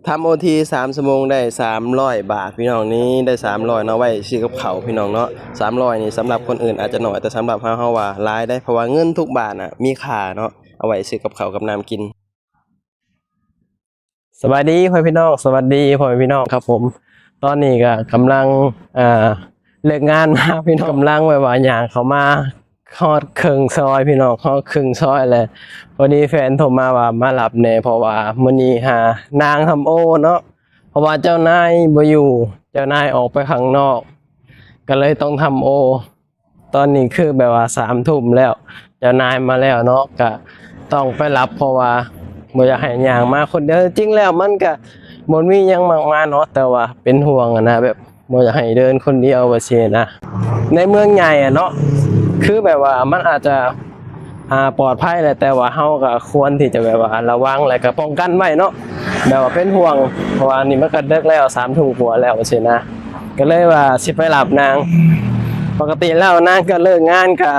ທຳໂອທີສາມຊົ່ວໂມງໄດ້ສາມຮ້ອຍບາດພີ່ນ້ອງ. ນີ້ໄດ້ສາມຮ້ອຍເນາະ ໄວ້ຊື້ກັບເຂົ້າພີ່ນ້ອງເນາະ. ສາມຮ້ອຍນີ້ສຳລັບຄົນອື່ນອາດຈະໜ້ອຍ ແຕ່ສຳລັບເຮົາ ເຮົາວ່າຫຼາຍເດ້ ເພາະວ່າເງິນທຸກບາດນະມີຄ່າເນາະ ເອົາໄວ້ຊື້ກັບເຂົ້າກັບນ້ຳກິນ. ສະບາຍດີພໍ່ແມ່ພີ່ນ້ອງ ສະຫວັດດີພໍ່ແມ່ພີ່ນ້ອງຄັບຜົມ. ຕອນນີ້ກະກຳລັງ ອ່າ ເລີກງານມາພີ່ນ້ອງ ກຳລັງແບບວ່າຍ່າງເຂົ້າມາຮອດເຄິ່ງຊອຍພີ່ນ້ອງ ຮອດເຄິ່ງຊອຍແລ້ວ ພໍດີແຟນໂທມາວ່າມາຮັບແດ່ ເພາະວ່າມື້ນີ້ຫານາງທຳໂອເນາະ ເພາະວ່າເຈົ້ານາຍບໍ່ຢູ່ ເຈົ້ານາຍອອກໄປຂ້າງນອກ ກະເລີຍຕ້ອງທຳໂອ. ຕອນນີ້ຄືແບບວ່າສາມທຸ່ມແລ້ວ ເຈົ້ານາຍມາແລ້ວເນາະ ກະຕ້ອງໄປຮັບ ເພາະວ່າບໍ່ຢາກໃຫ້ຍ່າງມາຄົນດຽວ. ຈິງແລ້ວມັນກະບໍ່ມີຫຍັງມາກມາຍເນາະ ແຕ່ວ່າເປັນຫ່ວງຫັ້ນນະ ແບບບໍ່ຢາກໃຫ້ເດີນຄົນດຽວວ່າຊີ້ນະ. ໃນເມືອງໃຫຍ່ອະເນາະ ຄືແບບວ່າມັນອາດຈະ ອ່າ ປອດໄພແຫຼະ ແຕ່ວ່າເຮົາກະຄວນທີ່ຈະແບບວ່າລະວັງ ແລະກະປ້ອງກັນໄວ້ເນາະ ແບບວ່າເປັນຫ່ວງ ເພາະວ່ານີ້ມັນກະເດິກແລ້ວ ສາມທຸ່ມກວ່າແລ້ວວ່າຊີ້ນະ. ກະເລີຍວ່າຊິໄປຮັບນາງ ປົກກະຕິແລ້ວນາງກະເລີກງານ ກະ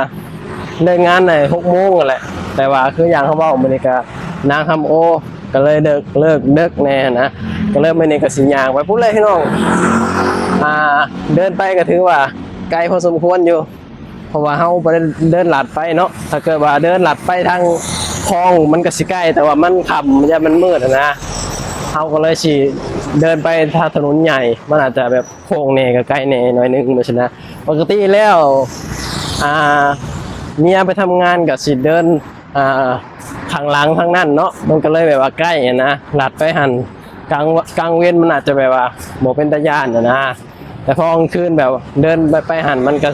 ເລີກງານໃນຫົກໂມງຫັ້ນແຫຼະ ແຕ່ວ່າຄືຢ່າງເຮົາເວົ້າ ມື້ນີ້ກະນາງທຳໂອ ກະເລີຍເດິກ ເລີກເດິກແດ່ຫັ້ນນະ ກະເລີຍມື້ນີ້ກະຊິຍ່າງໄປພຸ້ນແຫຼະພີ່ນ້ອງ. ອ່າ ເດີນໄປກະຖືວ່າໄກພໍສົມຄວນຢູ່ ເພາະວ່າເຮົາບໍ່ໄດ້ເດີນລັດໄປເນາະ ຖ້າເກີດວ່າເດີນລັດໄປທາງຄອງມັນກະຊິໃກ້ ແຕ່ວ່າມັນຄ່ຳ ຢ້ານມັນມືດຫັ້ນນະ ເຮົາກະເລີຍຊິເດີນໄປທາງຖະໜົນໃຫຍ່ ມັນອາດຈະແບບໂຄ້ງແດ່ ກະໄກແດ່ໜ້ອຍໜຶ່ງວ່າຊີ້ນະ. ປົກກະຕິແລ້ວ ອ່າ ເມຍໄປທຳງານກະຊິເດີນ ອ່າ ຂ້າງຫຼັງທາງນັ້ນເນາະ ມັນກະເລີຍແບບວ່າໃກ້ຫັ້ນນະ ລັດໄປຫັ້ນ ກາງ ກາງເວັນມັນອາດຈະແບບວ່າບໍ່ເປັນຕາຢ້ານຫັ້ນນະ ແຕ່ພໍກາງຄືນແບບເດີນໄປ ໄປຫັ້ນມັນກະ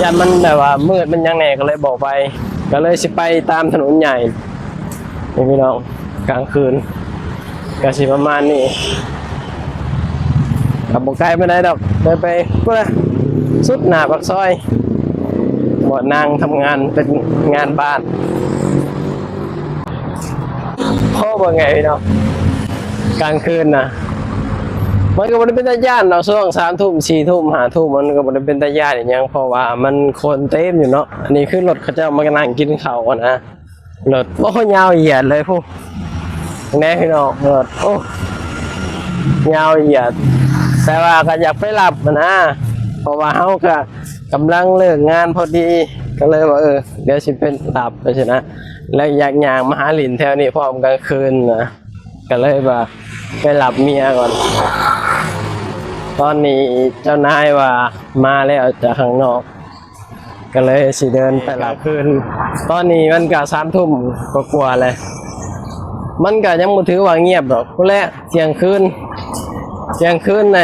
ຢ້ານມັນແບບວ່າມືດມັນຫຍັງແດ່ ກະເລີຍບໍ່ໄປ ກະເລີຍຊິໄປຕາມຖະໜົນໃຫຍ່ນີ້ພີ່ນ້ອງ. ກາງຄືນກະຊິປະມານນີ້ ກະບໍ່ໄກປານໃດດອກ ເດີນໄປພຸ້ນລະ ສຸດໜ້າປາກຊອຍ ບ່ອນນາງທຳງານເປັນງານບ້ານ. ໂອ້ ເບິ່ງໄງພີ່ນ້ອງ ກາງຄືນນະ ມັນກະບໍ່ໄດ້ເປັນຕາຢ້ານດອກ ຊ່ວງສາມທຸ່ມ ສີ່ທຸ່ມ ຫ້າທຸ່ມ ມັນກະບໍ່ໄດ້ເປັນຕາຢ້ານອີ່ຫຍັງ ເພາະວ່າມັນຄົນເຕັມຢູ່ເນາະ. ອັນນີ້ຄືລົດເຂົາເຈົ້າມານັ່ງກິນເຂົ້າຫັ້ນນະ ລົດ ໂອ້ ຍາວຢຽດເລີຍພຸ້ນ ເບິ່ງແດ່ພີ່ນ້ອງ ລົດ ໂອ້ ຍາວຢຽດ ແຕ່ວ່າກະຢາກໄປຮັບຫັ້ນນະ ເພາະວ່າເຮົາກະກຳລັງເລີກງານພໍດີ ກະເລີຍວ່າ ເອີ ດຽວຊິໄປຮັບຈັ່ງຊີ້ນະ ແລະຢາກຍ່າງມາຫາຫຼິ້ນແຖວນີ້ພ້ອມກາງຄືນນະ ກະເລີຍວ່າໄປຮັບເມຍກ່ອນ. ຕອນນີ້ເຈົ້ານາຍວ່າມາແລ້ວຈາກຂ້າງນອກ ກະເລີຍຊິເດີນໄປຮັບຄືນ. ຕອນນີ້ມັນກະສາມທຸ່ມກວ່າໆແລ້ວ ມັນກະຍັງບໍ່ຖືວ່າງຽບດອກ ພຸ້ນແຫຼະ ທ່ຽງຄືນ ທ່ຽງຄືນໃນ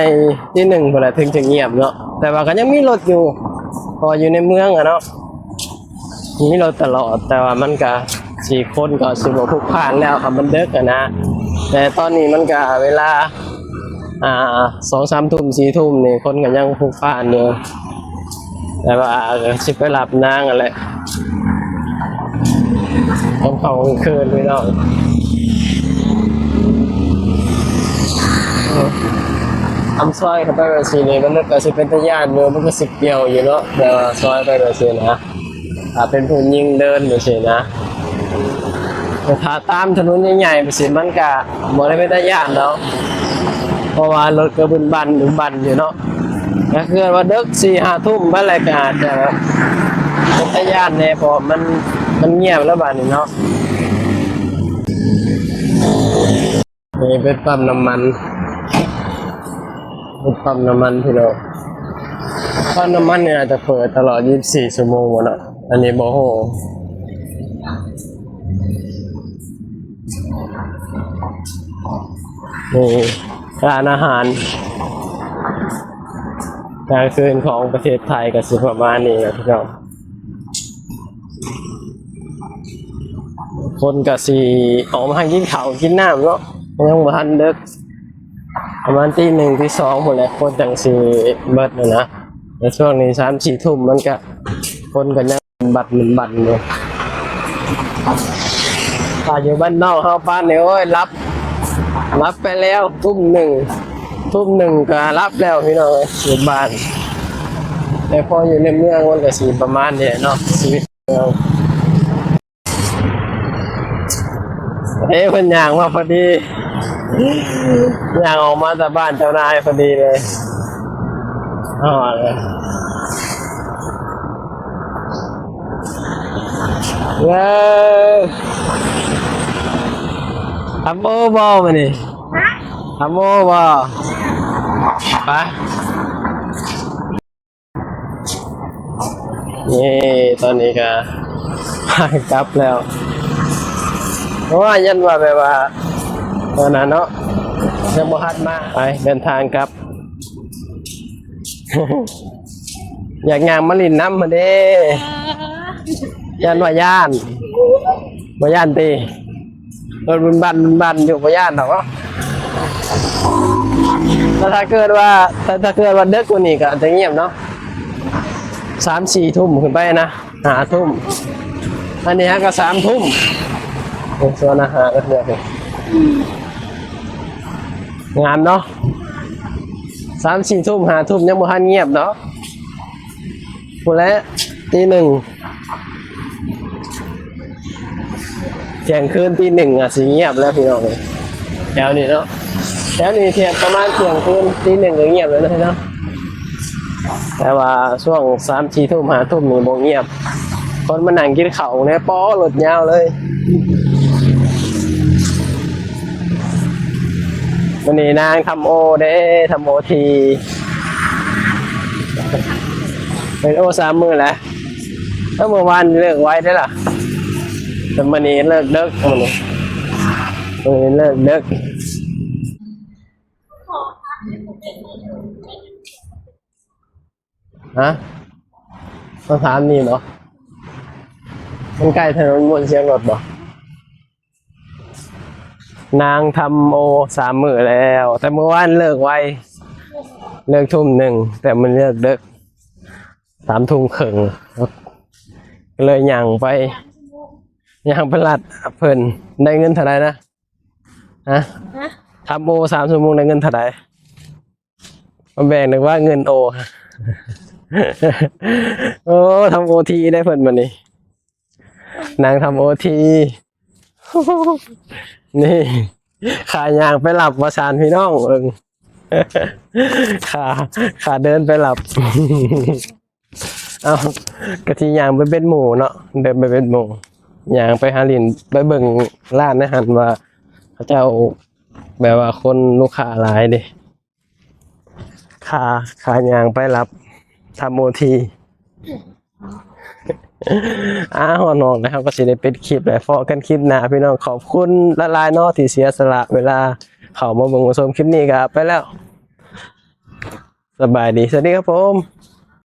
ຕີໜຶ່ງພຸ້ນແຫຼະ ເຖິງຈະງຽບເນາະ ແຕ່ວ່າກະຍັງມີລົດຢູ່ ເພາະວ່າຢູ່ໃນເມືອງອະເນາະ ມີລົດຕະຫຼອດ ແຕ່ວ່າມັນກະຊິ ຄົນກະຊິບໍ່ຜຸກພານແລ້ວ ຄັນມັນເດິກຫັ້ນນະ. ແຕ່ຕອນນີ້ມັນກະເວລາ ອ່າ ສອງສາມທຸ່ມ ສີ່ທຸ່ມນີ້ ຄົນກະຍັງຜຸກພານຢູ່ ແຕ່ວ່າກະຊິໄປຮັບນາງຫັ້ນແຫຼະ ຕອນເຂົ້າກາງຄືນພີ່ນ້ອງ. ອຳ ຊອຍເຂົ້າໄປແບບຊີ້ນີ້ ມັນກະຊິເປັນຕາຢ້ານຢູ່ ມັນກະຊິປ່ຽວຢູ່ເນາະ ແບບວ່າຊອຍໄປແບບຊີ້ນະ ຖ້າເປັນຜູ້ຍິງເດີນຈັ່ງຊີ້ນະ. ແຕ່ຖ້າຕາມຖະໜົນໃຫຍ່ໆ ແບບຊີ້ ມັນກະບໍ່ໄດ້ເປັນຕາຢ້ານດອກ ເພາະວ່າລົດກະບຶນບັນບຶນບັນຢູ່ເນາະ. ແຕ່ຄືວ່າເດິກສີ່ຫ້າທຸ່ມໄປແລ້ວ ກະອາດຈະເປັນຕາຢ້ານແດ່ ເພາະວ່າມັນ ມັນງຽບແລ້ວບາດນີ້ເນາະ. ນີ້ເປັນປ້ຳນ້ຳມັນ ເປັນປ້ຳນ້ຳມັນພີ່ນ້ອງ. ປ້ຳນ້ຳມັນນີ້ອາດຈະເປີດຕະຫຼອດຊາວສີ່ຊົ່ວໂມງບໍ່ເນາະ ອັນນີ້ບໍ່ຮູ້. ນີ້ຮ້ານອາຫານກາງຄືນຂອງປະເທດໄທກະຊິປະມານນີ້ແຫຼະພີ່ນ້ອງ. ຄົນກະຊິອອກມາຫາກິນເຂົ້າກິນນ້ຳເນາະ ຍັງບໍ່ທັນເດິກ ປະມານຕີໜຶ່ງຕີສອງພຸ້ນແຫຼະ ຄົນຈັ່ງຊິເບິດຫັ້ນນະ. ແຕ່ຊ່ວງນີ້ສາມສີ່ທຸ່ມ ມັນກະ ຄົນກະຍັງບັດມັນບັນຢູ່. ຖ້າຢູ່ບ້ານນອກເຮົາປານນີ້ ໂອ້ຍ ຫຼັບ ຫຼັບໄປແລ້ວ ທຸ່ມໜຶ່ງ ທຸ່ມໜຶ່ງກະຫຼັບແລ້ວພີ່ນ້ອງເອີຍ ຢູ່ບ້ານ. ແຕ່ພໍຢູ່ໃນເມືອງມັນກະຊິປະມານນີ້ແຫຼະເນາະ ຊີວິດເມືອງ. ເອີ ເພິ່ນຍ່າງມາພໍດີ ย่างออกมาจากบ้านเจ้านายพอดีเลย อ๋อ เออ ทำโอบ่มื้อนี้ ฮะ ทำโอบ่ ไป นี่ ตอนนี้ก็ พากันกลับแล้ว เพราะว่ายันว่าแบบว่า ตอนนั้นเนาะ ยังบ่ทันมา ไป เดินทางกลับ อยากย่างมาหลิ้นนำหั้นเด้ ย่านว่าย้าน บ่ย้านติ รถบึ้นบั้นบึ้นบั้นอยู่ บ่ย้านดอกเนาะ แต่ถ้าเกิดว่า แต่ถ้าเกิดว่าดึกกว่านี้ก็อาจจะเงียบเนาะ สามสี่ทุ่มขึ้นไปนะ ห้าทุ่ม อันนี้ฮะก็สามทุ่ม โอ้ สวนอาหารก็เยอะ งามเนาะ สามสี่ทุ่ม ห้าทุ่มยังบ่ทันเงียบเนาะ พู้นแหละ ตีหนึ่ง เที่ยงคืนตีหนึ่งอะสิเงียบแล้วพี่น้อง แถวนี้เนาะ แถวนี้เที่ยง ประมาณเที่ยงคืนตีหนึ่งก็เงียบแล้วนะเนาะ แต่ว่าช่วงสามสี่ทุ่ม ห้าทุ่มนี่บ่เงียบ คนมานั่งกินข้าวเนี่ย ป๊อ รถยาวเลย มื้อนี้นางทำโอเด้ ทำโอที เป็นโอสามมื้อแล้ว แล้วเมื่อวานเลิกไวเด้ล่ะ แต่มื้อนี้เลิกดึก มื้อนี้ มื้อนี้เลิกดึก ฮะ สถานีบ่ มันใกล้ถนนมวลเสียงรถบ่ นางทำโอสามมื้อแล้ว แต่เมื่อวานเลิกไว เลิกทุ่มหนึ่ง แต่มันเลิกดึก สามทุ่มครึ่ง ก็เลยย่างไป ย่างไปลัดเพิ่น ได้เงินเท่าใดนะ ฮะ ฮะ ทำโอสามชั่วโมงได้เงินเท่าใด มาแบ่ง นึกว่าเงินโอ โอ้ ทำโอทีได้เพิ่นบัดนี้ นางทำโอที นี่ ขาย่างไปรับว่าซั่นพี่น้อง เบิ่ง ขา ขาเดินไปรับ เอ้า กะสิย่างไปเป็นหมู่เนาะ เดินไปเป็นหมู่ ย่างไปหาหลิ้น ไปเบิ่งร้านอาหารว่าเขาเจ้า แบบว่าคนลูกค้าหลายเด้ ขา ขาย่างไปรับ ทำโอที อ่า ฮอดห้องแล้ว เฮาก็สิได้ปิดคลิปแล้ว พ้อกันคลิปหน้าพี่น้อง ขอบคุณหลายๆเนาะ ที่เสียสละเวลาเข้ามาเบิ่งมาชมคลิปนี้ ก็ไปแล้ว สบายดี สวัสดีครับผม